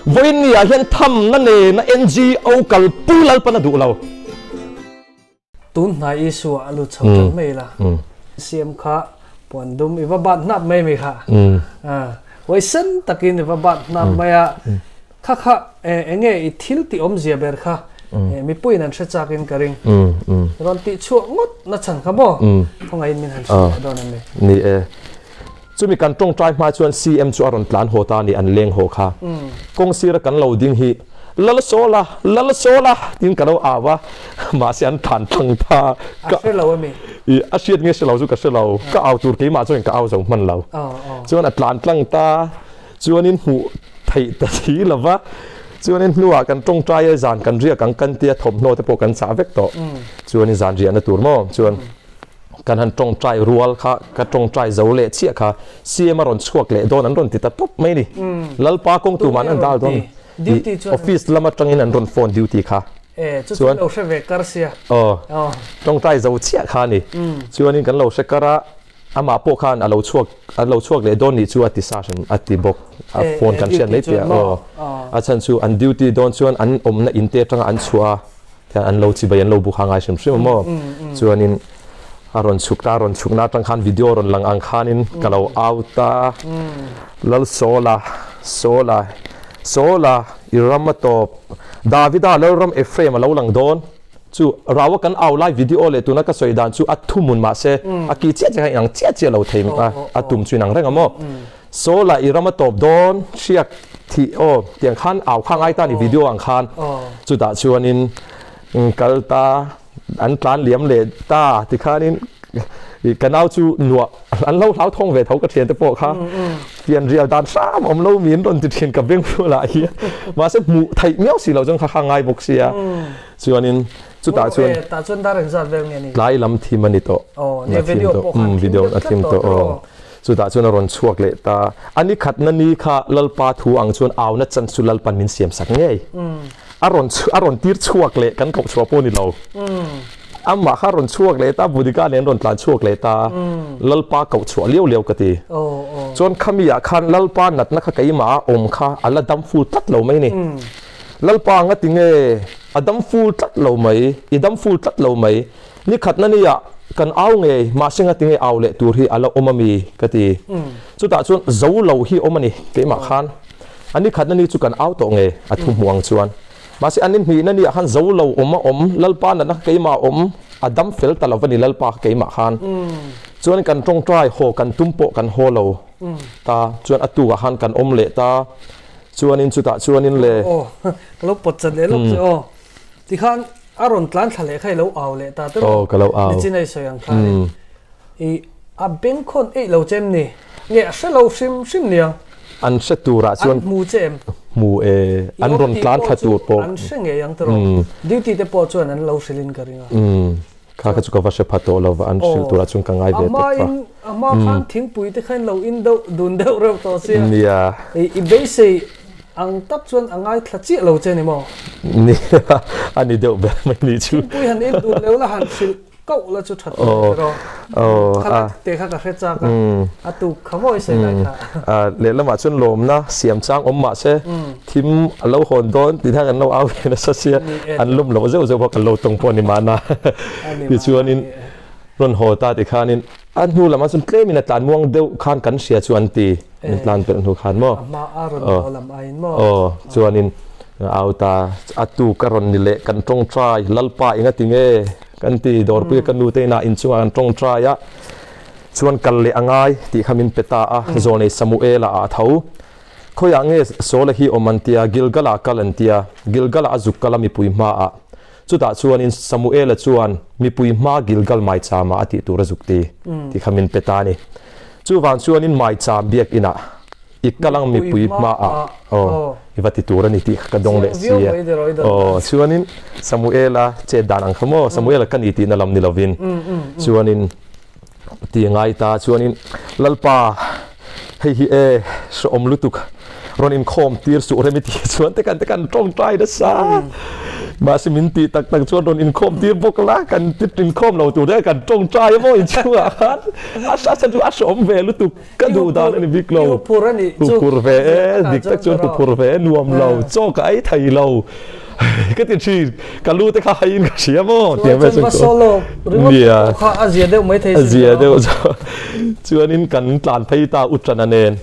Vawiin ni ah hian thamna nena NGO kalpui Lalpan a duh lo. Tun hnai Isua a lut chho tan mai la. Siam kha puan dum i va bat hnap mai mai kha. Huaisen takin i va bat hnap mai a. Kha kha enge i thil tih awmzia ber kha mipuiin an hre chak in ka ring. Rawn tih chhuah ngawt na chhan kha maw? Khawngaihin min han hrilh leh dawn em ni? Ni e. Chumi kan tawngtai hma chuan CM chu a rawn tlan haw ta a ni, an leng haw kha. Kawng sira kan lo ding hi, Lal Sawla, Lal Sawla tiin ka lo au a, mahse an tlan thlang ta. A hre lo a mi? I, a hriat nge hre lo chu ka hre lo, ka au tur keimah chuan ka au zo hman lo. Chuan a tlan tlang ta, chuanin hmuh theih ta si lo va, chuanin hnuah kan tawngtai a, zan kan riak ang kan tia thawmhnaw te pawh kan chah vek tawh. Chuanin zan riahna tur maw? Chuan. Kan han tawngtai rual kha, ka tawngtai zo leh chiah kha CM a rawn chhuak leh dawn an rawn ti ta tawp mai ni. Lalpa kawng tumah an dal dawn. Office lam atangin an rawn phone duty kha. Chuan lo hre ve kar sia. Aw. Tawngtai zo chiah kha a ni. Chuanin kan lo hre kar a, amah pawh khan a lo chhuak a lo chhuak leh dawn nih chu a ti sa hrim a ti bawk. A phone kan hriat mai piah. Aw. A chhan chu an duty dawn chuan an awmna in te atanga an chhuah a. Tian an lo chibai an lo bu kha ngai hrim hrim a maw? Chuanin a rawn chhuk ta, a rawn chhukna atang khan video rawn lang ang khanin ka lo au ta, Lal Sawla, Sawla, Sawla, i ram a tawp, Davida Lalram Ephraim a lo lang dawn. Chu Raua kan au lai video leh tuna ka sawi dan chu a thuhmun mahse a ki chiah chiah kha inang chiah chiah lo thei a, a tum chu inang reng a maw? Saw la i ram a tawp dawn hriak thih aw tiang khan au kha ngai ta ni video ang khan chutah chuanin kal ta an tlan liam leh ta tikhanin ka nau chu nuah an lo hlau thawng ve tho ka thian te pawh kha pian rial dan hram awm lo min rawn ti thin ka beng bulah hian mahse hmuh theih miau si lo chuan kha kha ngai bawk sia chuanin chutah chuan tah chuan dar engzat vel nge ni tlai lam thim a ni tawh video pawh khan video a thim tawh aw Chutah chuan a rawn chhuak leh ta. A ni khatna ni kha Lalpa thu ang chuan auna chan chu Lalpan min siam sak ngei. A rawn a rawn tir chhuak leh kan koh chhuah pawh ni lo. Amah kha a rawn chhuak leh ta, Budika nen rawn tlan chhuak leh ta. Lalpa koh chhuah liau liau ka ti. Chuan khami ah khan Lalpa natna kha keimah a awm kha a la dam ful tlat lo mai ni. Lalpa anga ti nge a dam ful tlat lo mai, i dam ful tlat lo mai. Ni khatna ni ah kan au ngei, mahse nga tinge au leh tur hi a la awm a mi? ka ti. Chutah chuan zo lo hi awm a ni keimah khan. A ni khatna ni chu kan au tawh ngei a thu hmuh ang chuan. Mahse a ni hnihna ni ah khan zo lo awm a awm, Lalpa natna kha keimah a awm, a dam fel ta lo va ni Lalpa kha keimah khan. Chuan kan tawngtai haw kan tum pawh kan haw lo ta, chuan a tukah khan kan awm leh ta, chuanin chutah chuanin le. Aw, ka lo pawt chat leh lawk che aw. Tikhan a rawn tlan thla leh kha i lo au leh ta te maw? Aw ka lo au. Nichin a i sawi ang khan i a bengkhawn eih lo che em ni? Nge a hre lo hrim hrim niang? An hre turah chuan An hmu che em? Hmu e, an rawn tlan thla tur pawh. An hre ngei ang tawh. Duty te pawh chuan an lo hrilhin ka ring a. Kha kha chu ka va hre pha tawh lo va, an hrilh turah chuan ka ngai ve tawp va. A hma khan thingpui te kha in lo in deuh dun deuh reuh tawh sia. Nia. I beisei ang tak chuan a ngaithla chiah lo che ni maw? Nia, a ni deuh ber mai ni chu. Thingpui han in dun leuh la han hrilh koh la chu tha tur erawh. Kha te kha ka hre chak a, a tuk kha maw i sawi lai kha. Lehlamah chuan lawmna siam chang awm mah se, thim a lo hawn dawn tih hian kan lo au ve nasa sia, an lawm loh zeuh zeuh bawk kan lo tawng pawh a ni mahna. Tichuanin rawn haw ta tikhanin a hnu lamah chuan tlemin a tlan muang deuh khan kan hria chu an ti, min tlan pelh hnu khan maw. Aw chuanin au ta a tuk a rawn ni leh kan tawngtai Lalpa enga ti nge kan ti dawrpuia ka nu te inah inchungah kan tawngtai a. Chuan kal leh a ngai tih kha min pe ta a, Zawnei Samuela ah a tho. Khawiah nge Saula hi awm an tia, Gilgal ah kal an tia, Gilgal ah a zuk kal a mipui hma ah. Chutah chuanin Samuela chuan mipui hma Gilgal maicham ah a tih tur a zuk ti tih kha min pe ta a ni. Chuvang chuanin maicham biakinn ah i kal ang mipui hma ah aw i va ti tur a ni tih kha ka dawng leh si a. Aw chuanin Samuela chet dan ang kha maw, Samuela ka ni tihna lam ni lovin chuanin Ti ngai ta chuanin Lalpa hei hi e hreawm lutuk rawn inkhawm tir suh rem i ti chuan te kan te kan tawngtai nasa. Mahse min tih tak tak chuan rawn inkhawm tir bawk la, kan ti inkhawm lo tur te kan tawngtai emaw inchhungah khan a hre chu a hreawm ve lutuk ka duh dan a ni bik lo. Huphur a nih chu. Huphur ve e, dik tak chuan huphur ve e, nuam lo, chaw ka ei thei lo ka ti thin, ka lu te kha haiin ka hria maw tiang vel chuan ka solo ringawt pawh kha a zia deuh mai thei sin. A zia deuh chuanin kan tlan phei ta Uttana nen.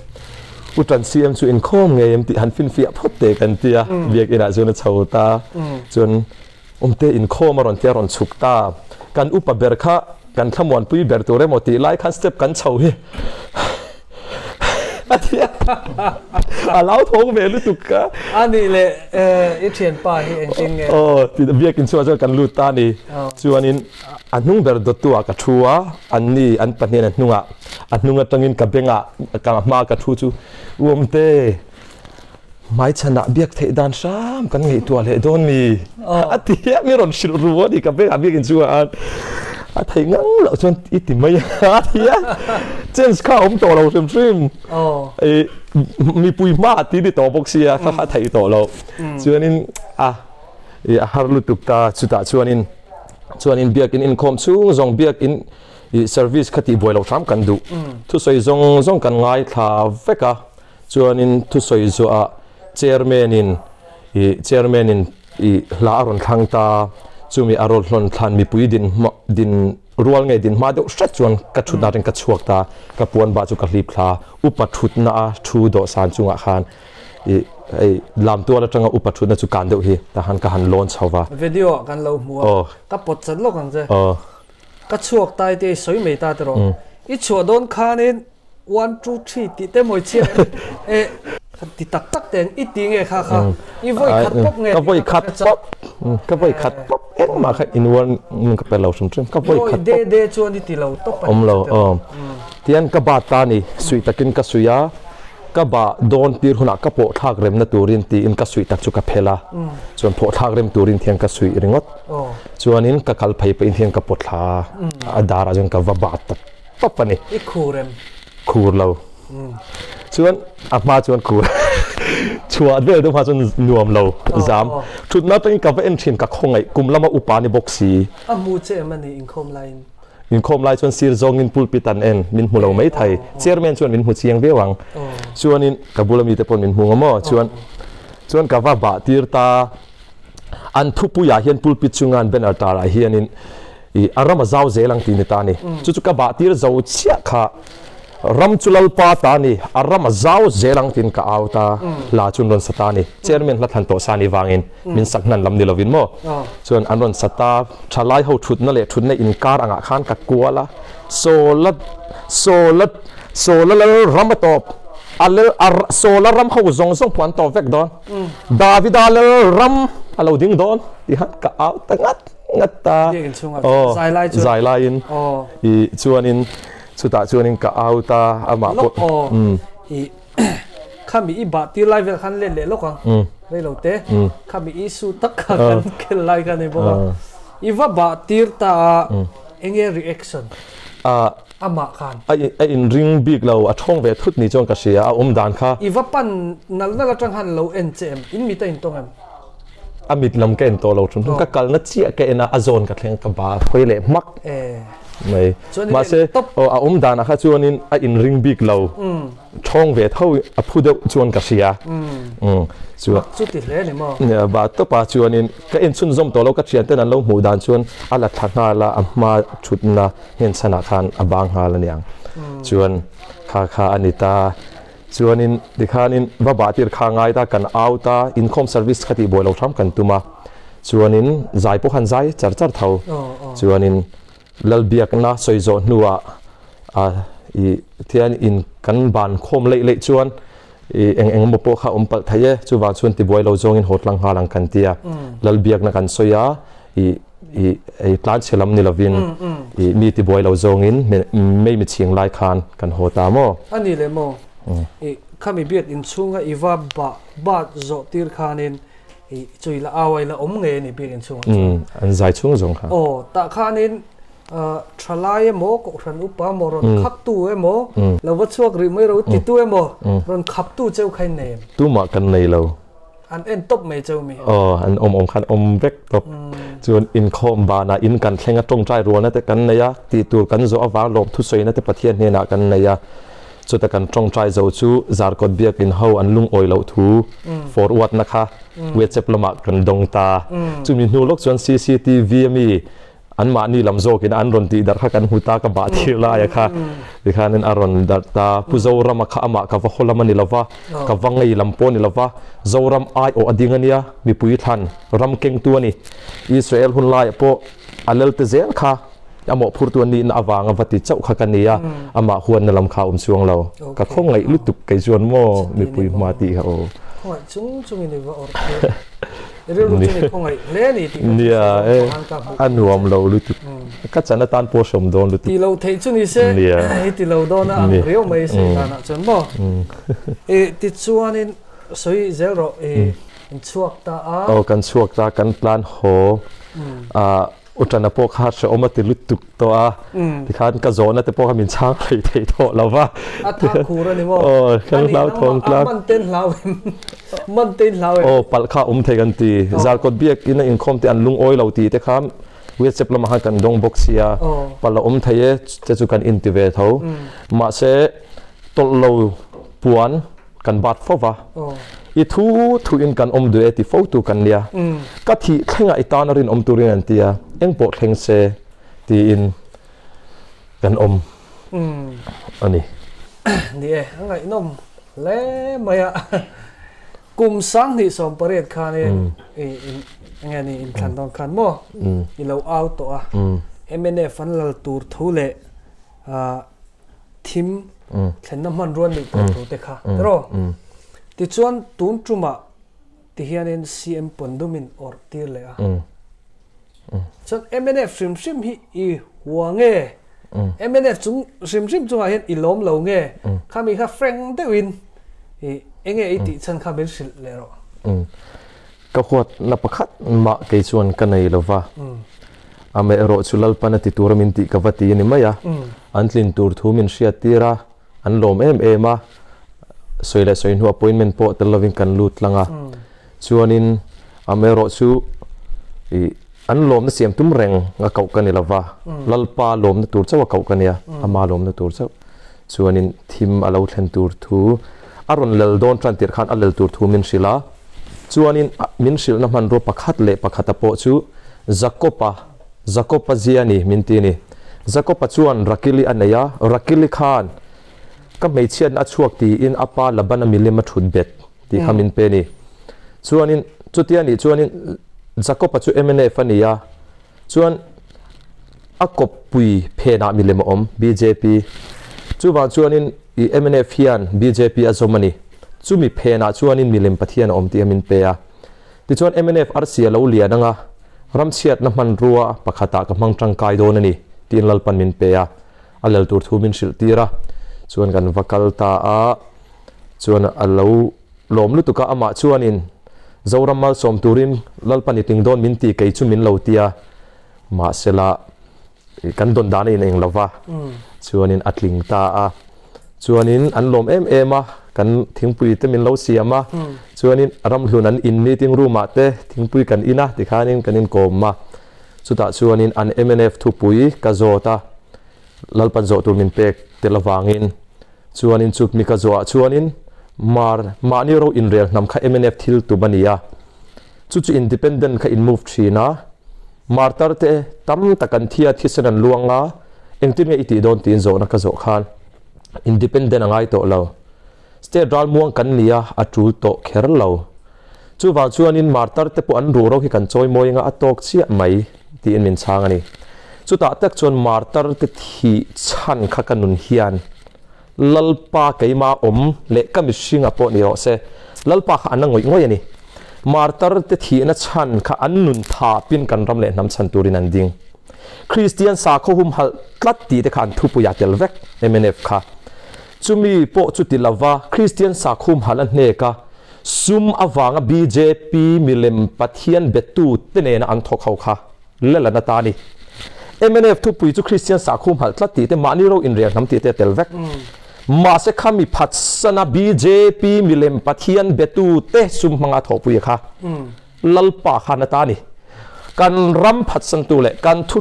U Ṭan CM chu inkhawm ngei em tih han finfiah phawt te kan ti a, biakinn ah chuan a chho ta. Chuan awmte inkhawm a rawn ti a rawn chhuk ta. Kan upa ber kha kan thlamuanpui ber tur emaw tih lai khan step kan chho hi a ti a, a lau thawng ve lutuk ka. A nih leh i ṭhianpa hi engtin nge? Aw, biakinn chhuah chuan kan lut ta a ni. Chuanin a hnung ber dawttu ah ka thu a, anni an pahnihin a hnungah A hnung atangin ka bengah ka hma ka thu chu Uamte, hmaichhanah biak theih dan hram kan ngaihtuah leh dawn mi? A ti a, mi rawn hrilh ru a ni ka bengah biak inchungah khan a theih ngang loh chuan i ti mai a a ti a, chance kha a awm tawh lo hrim hrim. Mipui hmaah ti ni tawh bawk sia kha kha a theih tawh loh. Chuanin a a har lutuk ta chutah chuanin chuanin biakin inkhawm chhung zawng biakin I service kha tih buai loh hram kan duh. Thusawi zawng zawng kan ngaithla vek a, chuanin thusawi zuah chairman in i chairman in i hla a rawn thlang ta, chumi a rawn hlawn thlan mipui din hma din rual nge din hma deuh hret chuan ka thutna atangin ka chhuak ta, ka puan bah chu ka hlip thla, upa thutna a thu dawhsan chungah khan i hei lam tual atanga upa thutna chu kan deuh hi tah khan ka han lawn chho va. Video ah kan lo hmu a, ka pawt chat lawk ang che. Ka chhuak tai te i sawi mai ta tiraw. I chhuah dawn khanin one two three tih te mawi chiah em? E ti tak tak teng i ti nge kha kha i vawi khat pawp nge Ka vawi khat pawp ka vawi khat pawp engmah kha in warning ka pe lo hrim hrim ka vawi khat pawp. De de chuan i ti lo tawp a ni chu tiraw. Tian ka bat ta ni suih takin ka suih a. Ka bah dawn tir hunah ka pawh thlak remna turin tiin ka suih tak chu ka phel a, chuan phawh thlak rem turin thian ka suih ringawt. Chuanin ka kal phei pahin hian ka pawt thla a, a darah chuan ka va bat ta tawp a ni. I khur em? Khur lo. Chuan a hma chuan khur chhuah vel deuh hma chuan nuam lo zam. Thutna atangin ka va en thin ka khawngaih kum lama upa ni bawk si. A hmu che em a ni inkhawm laiin? Inkhawm lai chuan sir zawngin pulpit an en, min hmu lo mai thei. Chairman chuan min hmu chiang viau ang. Chuanin ka bula mite paw'n min hmu nga maw? Chuan chuan ka va bah tir ta. An thupuiah hian pulpit chunga an banner tarah hianin ih a ram a zau zel ang tih ni ta a ni. Chu chu ka bah tir zo chiah kha. Ram chu Lalpa ta a ni, a ram a zau zel ang tiin ka au ta, hla chu an rawn sa ta a ni. Chairman hla thlan tawh sa ni vangin min sak hnan lam ni lovin maw? Chuan an rawn sa ta, thalai ho thutna leh thutna inkar angah khan ka kual a, Sawla, Sawla, Sawla lal ram a tawp, a lel, a, Sawla ram ho zawng zawng pawh an tawp vek dawn, Davida lal ram a lo ding dawn tih khan ka au ta ngat ngat ta. Aw, zai laiin, ih chuanin. Chutah chuanin ka out a, amah pawh. Lawk aw, i khami i bah tir lai vel khan let leh lawk ang, rei lo te, khami i su tak kha kan khel lai kha ni bawk a, i va bah tir ta a, enge reaction amah khan? A inring bik lo, a thawng ve thut ni chuan ka hria, a awm dan kha. I va pan nal nal atang khan lo en che em, in mit a intawng em? A mit lam ka en tawh lo thung thung, ka kalna chiah ka en a, a zawn ka thleng ka bah hawi leh hmak. Mai. Mahse, aw a awm danah kha chuanin a inring bik lo. Thawng ve tho a phu deuh chuan ka hria. Chuan. Chu ti hle ni maw? Nia, bah tawpa chuanin ka inchhun zawm tawh lo, ka thianten an lo hmuh dan chuan a la thla nghal a, a hma thutna nghen chhanah khan a bang nghal a niang. Chuan kha kha a ni ta. Chuanin tikhanin va bah tir kha ngai ta, kan out a, inkhawm service kha tih buai lo hram kan tum a. Chuanin zai pawh khan zai char char tho. Chuanin Lalbiakna sawi zawh hnuah a i thian in kan ban khawm leih leih chuan i eng eng emaw pawh kha awm palh thei e, chuvang chuan tibuai lo zawngin haw tlang nghal ang kan ti a. Lalbiakna kan sawi a, i i ei tlan chhe lam ni lovin i mi tibuai lo zawngin mei mi chhing lai khan kan haw ta maw? A ni le maw? I khami biak inchhunga i va bah bat zawh tir khanin I chui la au ai la awm ngei a ni biak inchhungah chuan. An zai chhung zawng kha. Aw, tah khanin thalai emaw, kohhran upa emaw, rawn khaktu emaw, lo va chhuak rih mai ro titu emaw, rawn khaptu cheu kha in nei em? Tumah kan nei lo. An en top mai cheu mi. Aw an awm awm khan awm vek tawp. Chuan inkhawm banah in kan thleng a tawngtai rualna te kan nei a, tih tur kan zawh avang lawm thusawina te Pathian hnenah kan nei a. Chuta kan tawngtai zo chu Zarkawt biakin ho an lungawi loh thu forward na kha WhatsApp lamah kan dawng ta. Chumi hnu lawk chuan cctv ami an mahni lam zawkin an rawn tih darh kha kan hmu ta ka bah thir laia kha tikhanin a rawn darh ta. Pu Zorama kha amah ka va haw lam a ni lova, ka va ngei lam pawh a ni lova, Zoram aiawh a ding a nia, mipui thlan ram kengtu a ni. Israel hun laiah pawh a lelte zel kha a mawhphurtu an nihna avanga va ti chauh kha ka ni a, amah huanna lam kha a awm chuang lo. Ka khawngaih lutuk kei chuan maw mipui hma tih kha aw. Khawngaih chung chungin i va awrh thei. I rilru chu ni khawngaih hle a ni tih ka Nia e, a nuam lo lutuk. Ka chan atan pawh hrawm dawn lutuk. Ti lo theih chu ni se, i ti lo dawn a ang riau mai sei danah chuan maw. I tichuanin sawi zel rawh i inchhuak ta a. Aw kan chhuak ta, kan plan haw. Utana pawh kha hrehawm a ti lutuk tawh a, tikhan ka zawhna te pawh kha min chhang thei thei tawh lo va. A tha khur a ni maw? Aw, kan hlauthawng tlang. A man ten hlau em? Man ten hlau em? Aw, palh kha awm thei kan ti. Zarkawt biakin a inkhawm te an lungawi lo tih te kha WhatsApp lamah khan kan dawng bawk sia, palh a awm thei e te chu kan inti ve tho. Mahse, tawlh lo puan Kan bat fo va, i thu thu in kan awm duh e ti fo tu kan nia. Ka thih thlengah i tan a rinawm turin an ti a, eng pawh thleng se tiin kan awm a ni. Ni e, a ngaihnawm hle mai a. Kum 2018 khanin i enge ni inthlan dawn khan maw i lo au tawh a, mnf an lal tur thu leh thim thlenna hmanrua nih tur tur te kha tiraw tichuan tun tumah ti hianin CM Pondumin awrh tir leh a chuan mnf hrim hrim hi i hua nge mnf chung hrim hrim chungah hian i lawm lo nge khami kha frank deuhin i enge i tih chhan kha min hrilh leh rawh. Ka huatna pakhat mah kei chuan ka nei lo va, amaherawh chu Lalpan a ti tura min tih ka va ti a ni mai a, an tlin tur thu min hriat tir a, an lawm em em a, sawi leh sawi hnu appointment pawh tel lovin kan lut tlang a, chuanin amaherawh chu ih an lawmna siam tum reng a koh ka ni lo va, Lalpa lawmna tur chauh a koh ka nia, ama lawmna tur chauh chuanin thim a lo thlen tur thu a rawn lel dawn tan tirh khan a lel tur thu min hrilh a. Chuanin min hrilhna hmanrua pakhat leh pakhata pawh chu Jakopa, Jakopa zia ni min ti a ni. Jakopa chuan Rakili a nei a, Rakili khan ka hmeichhiatna a chhuak tiin a pa Labana milim a thut bet tih kha min pe a ni. Chuanin chutia nih chuanin Jakopa chu mnf a ni a, chuan a kawppui phenah milem a awm, bjp. Chuvang chuanin i mnf hian bjp a zawm a ni. Chumi phenah chuanin milem Pathian a awm tih a min pe a. Tichuan mnf arsi a lo lian anga ramchhiatna hmanrua pakhatah ka hmang tangkai dawn a ni tiin Lalpan min pe a. A lel tur thu min hrilh tir a. Chuan kan va kal ta a. Chuan a lo lawm lutuk a, amah chuanin Zoram malsawm turin Lalpan i tling dawn min ti kei chu min lo ti a. Mahsela kan dawn dan a ineng lo va, chuanin a tling ta a. Chuanin an lawm em em a, kan thingpui te min lo siam a, chuanin ramhlun an in meeting room ah te thingpui kan in a tikhanin kan inkawm a. Chutah chuanin an mnf thupui ka zawt a, Lalpan zawh tur min pek tel avangin. Chuanin chutmi ka zawhah chuanin Mar mahni ro inrel hnam kha mnf thil tum a ni a, chu chu independent kha in move thin a, Martar te tam tak an thi a, thisen an luang a, engtin nge i tih dawn tiin zawhna ka zawh khan independent a ngai tawh lo, state ralmuang kan ni a, a tul tawh kher lo. Chuvang chuanin Martar te pawh an ruh ro hi kan chawi mawi anga a tawk chiah mai tiin min chhang a ni. Chutah tak chuan Martar te thih chhan kha ka nun hian Lalpa keima awm leh ka mihringa pawh ni rawh se, Lalpa kha an a ngawih ngawih a ni. Martar te thihna chhan kha an nun thapin kan ram leh hnam chhan turin an ding. Kristian sakhaw humhalh tlat tih te kha an thupuia tel vek mnf kha. Chumi pawh chu ti lova Kristian sakhaw humhalh a hnek a, Sum avanga bjp milem Pathian betu te nena an thawk ho kha lel an ata a ni. Mnf thupui chu Kristian sakhu hmalh tlat tih te, mahni ro inrel hnam tih te a tel vek. Mahse khami phatsana BJP milem Pathian betu te sum hmanga thawhpui kha Lalpa khan a ta ni. Kan ram phatsantu leh kan thu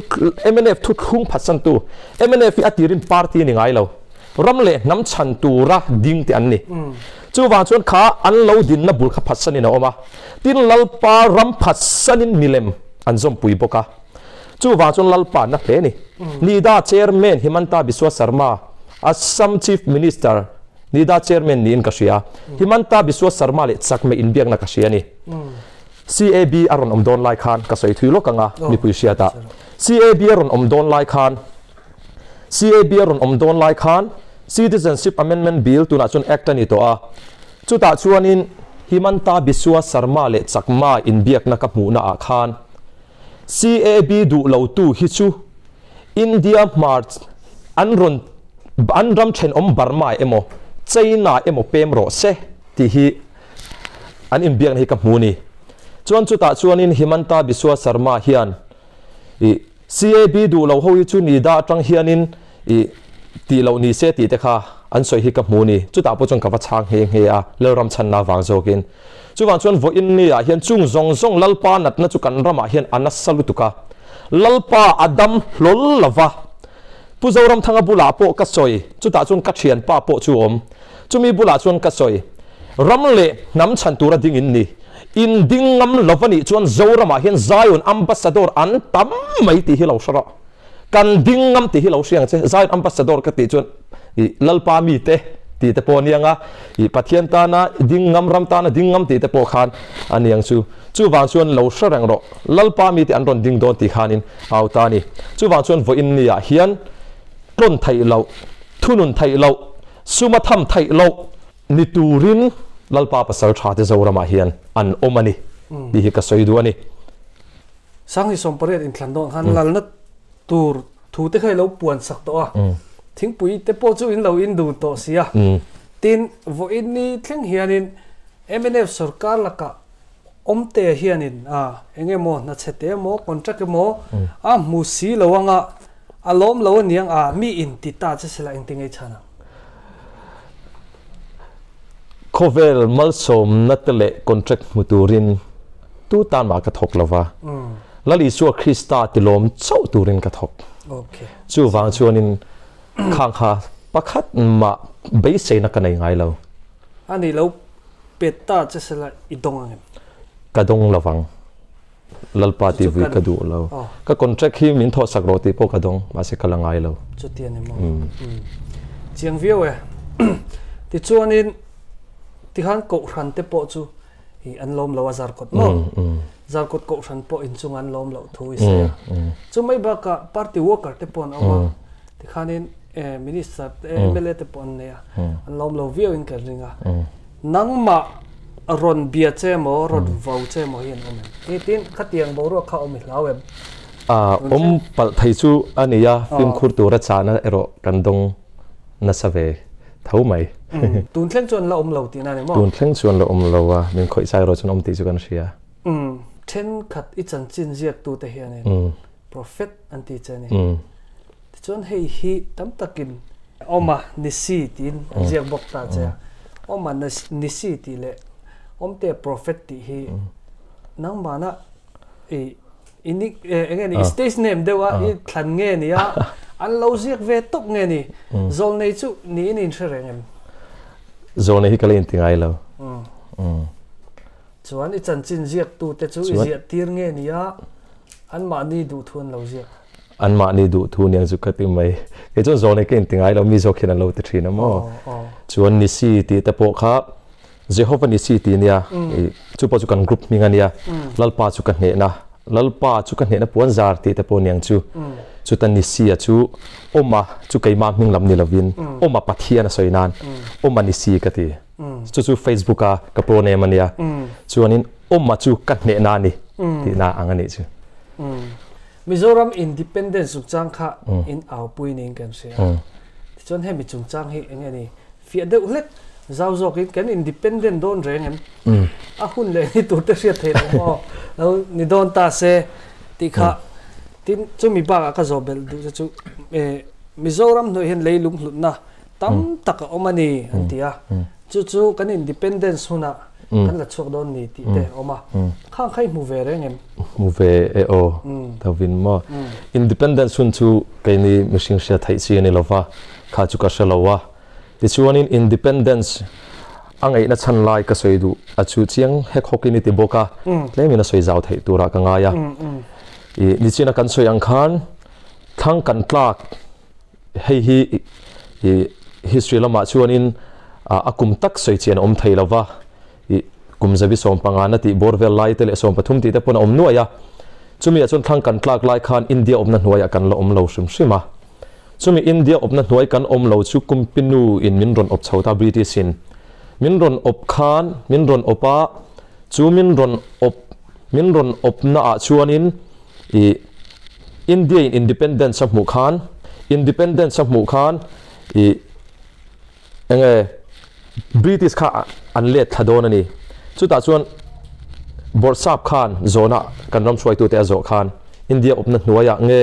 mnf thuthlung phatsantu mnf hi a tirin party ni ngai lo. Ram leh hnam chhan tura ding te an ni. Chuvang chuan kha an lo dinna bul kha phatsanin a awm a. Tin Lalpa ram phatsanin milem an zawmpui bawk a. Chuvang chuan Lalpa na hle ni. Nida Chairman Himanta Biswa Sarma, Assam Chief Minister Nida Chairman niin ka hria. Himanta Biswa Sarma leh Chakma inbiakna ka hria a ni. CAB a rawn awm dawn lai khan ka sawi thui lawk ang a, mipui hriatah. CAB a rawn awm dawn lai khan CAB a rawn awm dawn lai khan Citizenship Amendment Bill tunah chuan Act a ni tawh a. Chutah chuanin Himanta Biswa Sarma leh Chakma inbiakna ka hmuhna ah khan CAB duh lo tu hi chu India hmar an rawn an ram thenawm Burma emaw China emaw pem rawh se tih hi an inbiakna hi ka hmu ni. Chuan chutah chuanin Himanta Biswa Sarma hian ih CAB duh lo ho hi chu ni dah atang hianin ih tih loh ni se tih te kha an sawi hi ka hmu ni. Chutah pawh chuan ka va chhang nghe nghe a, Lalram chhanna vang zawkin. Chuvang chuan vawiin ni ah hian chung zawng zawng Lalpa natna chu kan ramah hian a nasa lutuk a. Lalpa a dam hlawl lo va. Pu Zoramthanga bulah pawh ka sawi, chutah chuan ka thianpa pawh chu awm. Chumi bulah chuan ka sawi, Ram leh hnam chhan tura ding in ni. In ding ngam lo va nih chuan Zoramah hian Zion Ambassador an tam mai tih hi lo hre rawh. Kan ding ngam tih hi lo hria ang che. Zion Ambassador ka tih chuan i Lalpa mite tih te pawh a ni ang a, i Pathian tana ding ngam, ram tana ding ngam tih te pawh khan a ni ang chu. Chuvang chuan lo hre reng rawh. Lalpa mite an rawn ding dawn tih khanin au ta a ni. Chuvang chuan vawiin niah hian tlawn theih loh, thunun theih loh, suma tham theih loh ni turin Lalpa pasal tha te Zoramah hian an awm a ni tih hi ka sawi duh a ni. Sanghnih 18 inthlan dawn khan lalna tur thu te kha i lo puan sak tawh a, thingpui te pawh chu in lo in dun tawh si a. Tin, vawiin ni thleng hianin mnf sorkar lakah awmte hianin a eng emaw hnachhe te emaw contract emaw a hmu si lo anga a lawm lo aniang a mi in ti ta che sela engti ngei chhan ang? Khawvel malsawmna te leh contract hmu turin tu tan mah ka thawk lova, Lal Isua Krista ti lawm chauh turin ka thawk. Chuvang chuanin khang kha pakhat mah beiseina ka nei ngai lo. A nih lo pet ta che sela i dawng ang em? Ka dawng lovang. Lalpa tih vui ka duh lo. Ka contract hi min thawhsak rawh tih pawh ka dawng, mahse ka la ngai lo. Chuti a ni maw? Chiang viau e. Tichuanin tikhan Kohhran te pawh chu i an lawm lo a Zarkawt maw? Zarkawt Kohhran pawh inchunga an lawm loh thu i sawi a. Chumai bakah party worker te pawh an awm a, tikhanin Minister te mla te pawh an nei a, an lawm lo viau in kan ring a. Nangmah rawn bia che emaw, rawn vau che emaw hi an awm em? Ti tin khatiang boruak kha awm i hlau em? Awm palh thei chu a ni a, fimkhur tura chahna erawh kan dawng nasa ve tho mai. Tun thleng chuan la awm lo tihna a ni maw? Tun thleng chuan la awm lo a, min khawih chai erawh chuan awm tih chu kan hria. Thenkhat i chanchin ziaktute hianin Prophet an ti che a ni. Tichuan hei hi tam takin Awma Nisi tiin an ziak bawk ta che a. Awma Nisi tih leh Awmtea Prophet tih hi nangmahna i i nick eng nge ni i stage name deuh a i thlan nge ni a an lo ziak ve tawp nge ni Zawlnei chu niin i inhre reng em? Zawlnei hi ka la inti ngai lo. Chuan i chanchin ziaktute chu i ziah tir nge ni a anmahni duhthu an lo ziak? Anmahni duhthu niang chu ka ti mai. Kei chuan zawlnei ka inti ngai lo, mi zawk hian an lo ti thin a maw? Chuan Nisi tih te pawh kha Jehovah Nisi tih nia, chu pawh chu kan group hming a nia, Lalpa chu ka hnehna, Lalpa chu ka hnehna puan zar tih te pawh niang chu. Chuta Nisi-a chu Awma chu keimah hming lam ni lovin Awma Pathian a sawi nan Awma Nisi ka ti. Chu chu Facebook a ka pro name a nia. Chuanin Awma chu ka hnehna a ni tihna ang a nih chu. Mizoram Independence chungchang kha in aupui niin kan hria a. Tichuan hemi chungchang hi eng nge ni fiah deuh hlek zau zawkin kan independent dawn reng em? A hun leh ni tur te hriat theih loh maw? Lo ni dawn ta se tih kha tin chumi bakah ka zawh belh duh che chu Mizoram hnuai hian leilung hlutna. tam tak a awm a ni an ti a. Chu chu kan independence hunah kan la chhuak dawn ni tih te a awm a. Khang kha i hmu ve reng em? Hmu ve e aw, Thovin maw? Independence hun chu keini mihring hriat theih chi a ni lova, kha chu ka hre lo a. Tichuanin independence a ngaihna chhan lai ka sawi duh a chu chiang hek hawkin i ti bawk a, tlemin a sawi zau theih turah ka ngai a. I nichina kan sawi ang khan thlang kan tlak hei hi i history lamah chuanin a kum tak sawi chian a awm thei lo va, i kum zabi sawmpangana tih bawr vel lai te leh sawmpathum tih te pawn a awm nuaih a. Chumi ah chuan thlang kan tlak lai khan India awmna hnuaiah kan la awm lo hrim hrim a. Chumi India awpna hnuai kan awm lo chu Kumpinu in min rawn awp chho ta British in min rawn awp khan min rawn awp a, chu min rawn awp min rawn awpna ah chuanin ih India in independence a hmuh khan independence a hmuh khan ih enge British kha an let thla dawn a ni. Chutah chuan Bawrhsap khan zawhna kan ram hruaitute a zawh khan India awpna hnuaiah nge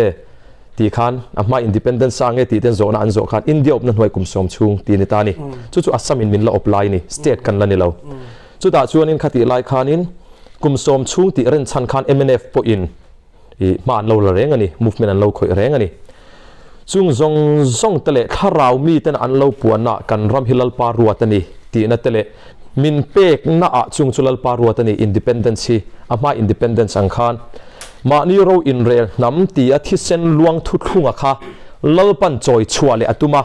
tih khan a hma independence sa nge tih ten zawhna an zawh khan India awpna hnuai kum sawm chhung tih a ni ta a ni. Chu chu Assam in min la awp lai a ni, state kan la ni lo. Chutah chuanin khatih lai khanin kum sawm chhung tih rinchhan khan mnf pawhin I hma an lo la reng a ni, movement an lo khawih reng a ni. Chung zawng zawng te leh thlarau miten an lo puanna kan ram hi Lalpa ruat a ni tihna te leh min pekna ah chung chu Lalpa ruat a ni, independence hi a hma independence ang khan mahni ro inrel hnam tia thisen luang thuthlunga kha Lalpan chawi chhuah leh a tum a,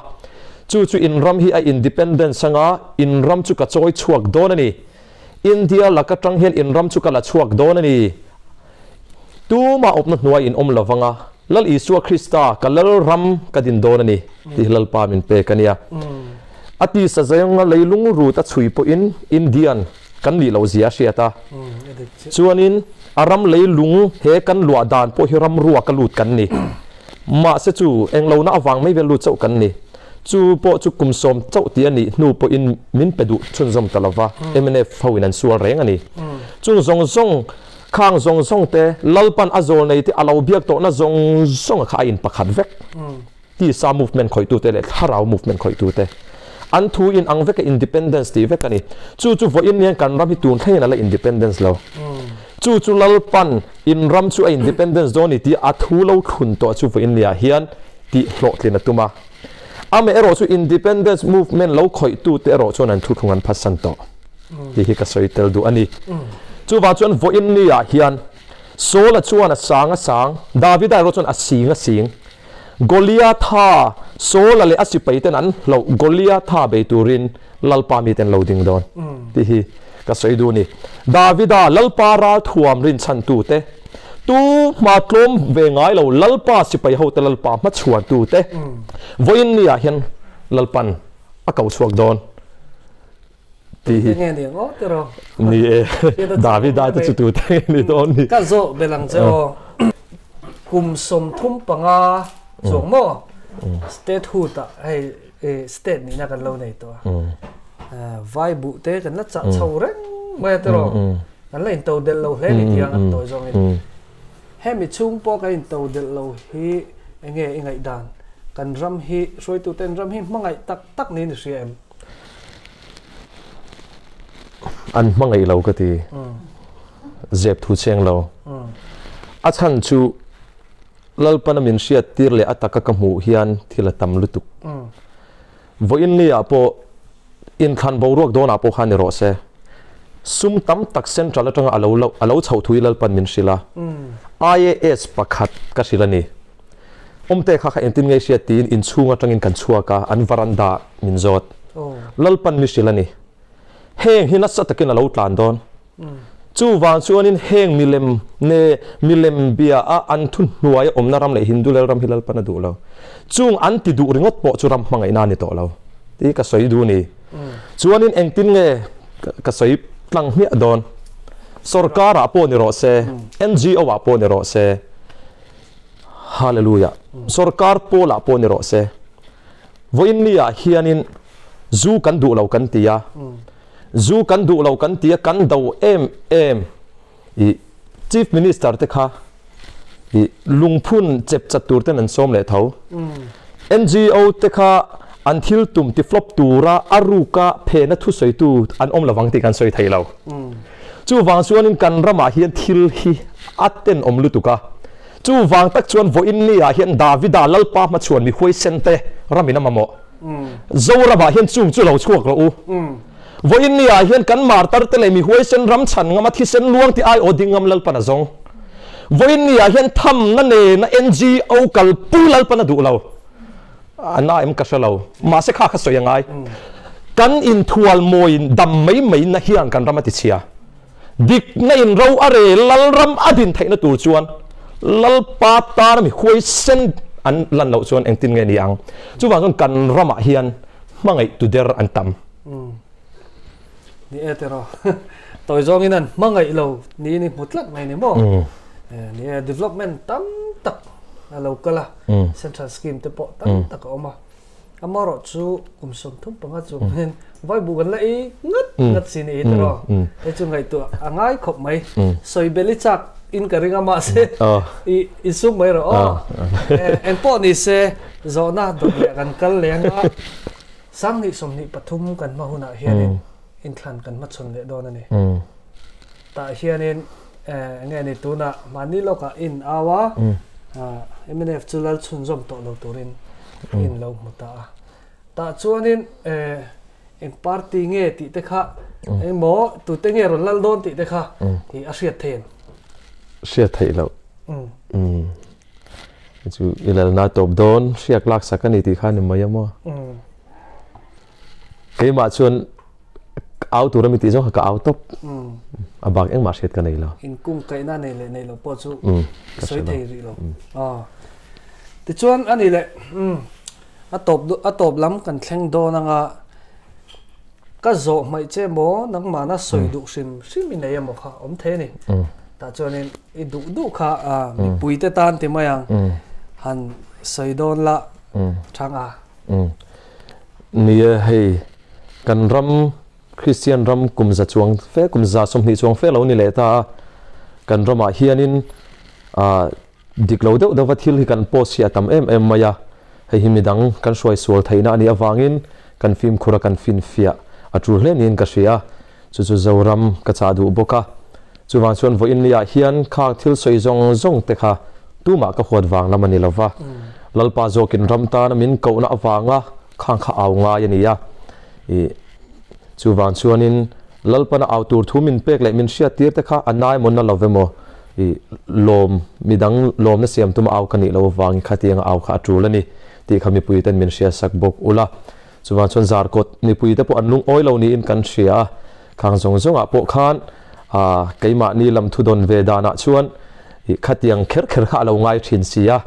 chu chu in ram hi a independence anga in ram chu ka chawi chhuak dawn a ni. India laka tang hian in ram chu ka la chhuak dawn a ni. Tumah awpna hnuai in awm lovang a, Lal Isua Krista ka Lal ram ka din dawn a ni tih hi Lalpa min pek a nia. A tisa zawnga leilung rut a chhui pawhin Indian kan nih loh zia a hriat a. Chuanin a ram leilung he kan luah dan pawh hi ram ruak a lut kan ni. Mahse chu englohna avang mai vel lut chauh kan ni. Chu pawh chu kum sawm chauh tih a nih hnu pawhin min pe duh chhunzawm ta lova, mnf ho in an sual reng a ni. Chung zawng zawng, khang zawng zawng te, Lalpan a zawl nei te a lo biak tawhna zawng zawng a kha a in pakhat vek. Tisa movement khawihtu te leh thlarau movement khawihtu te. An thu in ang vek a independence tih vek a ni. Chu chu vawiin hian kan ram hi tun thlengin a la independence lo. Chu chu Lalpan in ram chu a independence dawn ni tih a thu lo thlun tawh chu vawiin niah hian tih hlawhtlin a tum a. Amaherawh chu Independence Movement lo khawihtute erawh chuan an thuthlung an phatsan tawh tih hi ka sawi tel duh a ni. Chuvang chuan vawiin niah hian Saul-a chuan a sang a sang, Davida erawh chuan a sing a sing. Goliatha, Saul-a leh a sipaiten an hlauh Goliatha bei turin Lalpa mite an lo ding dawn tih hi ka sawi duh a ni. Davida, Lalpa ralthuam rinchhantute, tu hma tlawm ve ngai lo Lalpa sipai hote Lalpa hmachhuantute, vawiin niah hian Lalpan a ko chhuak dawn tih hi. Nge ni ang aw tiraw? Ni e, Davida te chu tute nge ni dawn ni? Ka zawh belh ang che aw. Kum 35 chuang maw statehood ah hei state nihna kan lo nei tawh a. Vai buh te kan la chah chho reng mai a tiraw? Kan la into delh lo hle ni tiang an tawi zawngin. Hemi chhung pawh kan into delh lo hi enge i ngaihdan? Kan ram hi hruaituten ram hi hmangaih tak tak niin i hria em? An hmangaih lo ka ti. Zep thu cheng lo. A chhan chu Lalpana min hriat tir leh a taka ka hmuh hian thil a tam lutuk. Vawiin ni ah pawh inthlan boruak dawnah pawh khan ni rawh se. Sum tam tak central atanga a lo a lo chhoh thu hi Lalpan min hrilh a. IAS pakhat ka hrilh a ni. Awmte kha kha engtin nge hriat tiin inchhung atangin kan chhuak a, an varanda min zawt. Lalpan mi hrilh a ni. Heng hi nasa takin a lo tlan dawn. Chuvang chuanin heng milem ne milem bia a an thu hnuai a awmna ram leh Hindu lel ram hi Lalpan a duh lo. Chung an ti duh ringawt pawh chu ram hmangaihna a ni tawh lo tih ka sawi duh ni. Chuanin engtin nge ka sawi tlang hmiah dawn? Sorkar ah pawh ni rawh se, NGO ah pawh ni rawh se, Hallelujah, sorkar pawl ah pawh ni rawh se, vawiin ni ah hianin zu kan duh lo kan ti a, Zu kan duh lo kan ti a, kan do em em i Chief Minister te kha i lungphun chep chat tur ten an sawm leh tho. NGO te kha An thil tum ti flop tura a ruka phena thusawitu an awm lovang tih kan sawi thei lo. Chuvang chuanin kan ramah hian thil hi a tenawm lutuk a. Chuvang tak chuan vawiin niah hian Davida Lalpa hmachhuan mi huaisen te ramin a mamawh. Zoramah hian chung chu lo chhuak rawh u. Vawiin niah hian kan martar te leh mi huaisen ram chhan ngama thisen luang ti aiawh ding ngam Lalpan a zawng. Vawiin niah hian thamna nena NGO kalpui Lalpan a duh lo. A na em ka hre lo. Mahse kha kha sawi a ngai. Kan inthual mawiin dam mai mai na hian kan ram a ti chhia. Dikna in ro a re Lalram a din theihna tur chuan Lalpa tana mi huaisen an lan loh chuan engtin nge ni ang? Chuvang chuan kan ramah hian hmangaih tu der an tam. Ni e tiraw. Tawi zawngin an hmangaih lo niin i hmu tlat mai ni maw? Ni e, development tam tak a lo kal a, central scheme te pawh tam tak a awm a. Amaherawh chu kum 35 chung hian vai buh kan la ei ngat ngat si ni i tiraw. Hei chu ngaihtuah a ngai khawp mai. Sawi bel i chak in ka ring a mahse i sum mai rawh aw. Engpawh ni se zawhna dawt leh kan kal leng a. 2023 kan hma hunah hianin inthlan kan hmachhawn leh dawn a ni. Tah hianin eng nge ni tunah mahni lawkah in au a, mnf chu lal chhunzawm tawh lo turin in lo hmu ta a. Tah chuanin eng party nge tih te kha engmaw tute nge rawn lal dawn tih te kha a hriat theih em? Hriat theih loh. Chu i lalna tawp dawn hriak lak sak a ni tih kha ni mai a maw? Keimah chuan au tur a mi tih zawng kha ka au tawp. A bak engmah hriat ka nei lo. Inkung kaihna nei leh nei lo pawh chu i sawi thei rih lo. Tichuan a ni leh a tawp a tawp lam kan thleng dawn anga ka zawh hmaih che maw nangmahna sawi duh hrim hrim i nei emaw kha awm thei a ni. Tah chuanin i duh duh kha mipuite tan ti mai ang han sawi dawn la thang a. Nia hei kan ram Kristian ram kum za chuang fe kum 120 chuang fe lo ni leh ta a, kan ramah hianin dik lo deuh deuha thil hi kan post hi a tam em em mai a, hei hi midang kan hruai sual theihna a nih avangin kan fimkhur a kan finfiah a tul hle niin ka hria. Chu chu Zoram ka chah duh bawk a. Chuvang chuan vawiin ni ah hian khang thil sawi zawng zawng te kha tumah ka huat vang lam a ni lova. Lalpa zawkin ram tana min kohna avanga khang kha au ngai a ni a. Ih, chuvang chuanin Lalpana au tur thu min pek leh min hriat tir te kha a nai maw na lo emaw ih, lawm, midang lawmna siam tuma au ka nih loh avangin khatianga au kha a tul a ni tih kha mipui ten min hriatsak bawk ula. Chuvang chuan Zarkawt mipuite pawh an lungawi lo niin kan hria a, khang zawng zawngah pawh khan keimahni lam thudawn ve danah chuan ih khatiang kher kher kha a lo ngai thin si a,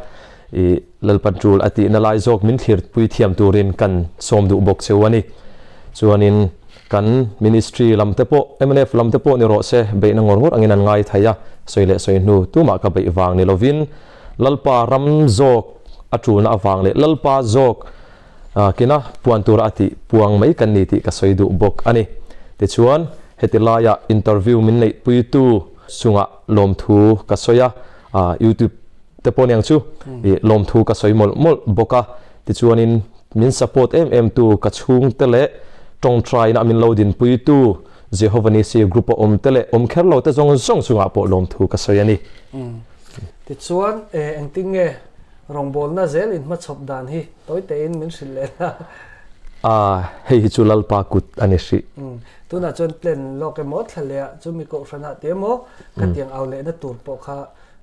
ih Lalpan tul a tihna lai zawk min thlirpui thiam turin kan sawm duh bawk cheu a ni. Chuanin kan Ministry lam te pawh, mnf lam te pawh ni rawh se, beihna ngawr ngawr angin an ngai thei a, sawi leh sawi hnu tumah ka beih vang ni lovin Lalpa ram zawk a tulna avang leh Lalpa zawk Kina puan tura a tih puang mai kan ni tih ka sawi duh bawk a ni. Tichuan, heti laia interview min neihpuitu chungah lawmthu ka sawi a, YouTube te pawh niang chu lawmthu ka sawi mawlh mawlh bawk a. Tichuanin min support em em tu ka chhungte leh tawngtaina min lo dinpuitu Jehovah Nissi group a awm te leh awm kher lo te zawng zawng chungah pawh lawmthu ka sawi a ni. Tichuan, engtin nge Rawngbawlna zel in hmachhawp dan hi tawi tein min hrilh leh la. A, hei hi chu Lalpa kut a ni hrih. Umm, tunah chuan plan lawk emaw thla leh ah chu mi kohhran ah ti emaw khatiang au lehna tur pawh kha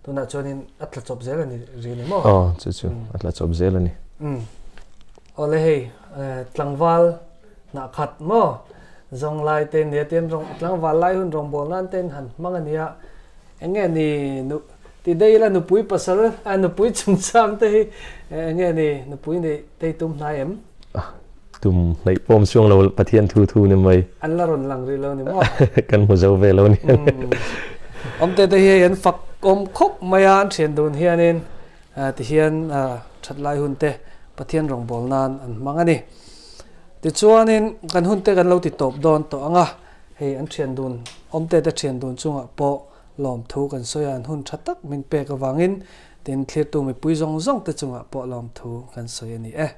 tunah chuanin a tla chawp zel a ni ri ni maw? Aw, chu chu a tla chawp zel a ni. Umm, awle hei tlangval hnah khat maw zawng lai te nia tian rawng tlangval lai hun rawngbawlna an ten han hmang a nia Eng nge ni nu ti dei ila nupui pasal a nupui chungchang te hi eng nge ni nupui neih tei tum hnai em? Tum hnaih pawm chuang lo Pathian thu thu ni mai. An la rawn lang rih lo ni maw? Kan hmu zo ve lo ni. Awmte te hi hei an fak awm khawp mai a an thian dun hianin ti hian that lai hun te Pathian rawngbâwl nan an hmang a ni. Tichuanin kan hun te kan lo ti tawp dawn tawh ang a. Hei an thian dun, awmte te thian dun chungah pawh lawmthu kan sawi a, an hun tha tak min pek avangin tin thlirtu mipui zawng zawng te chungah pawh lawmthu kan sawi a ni e.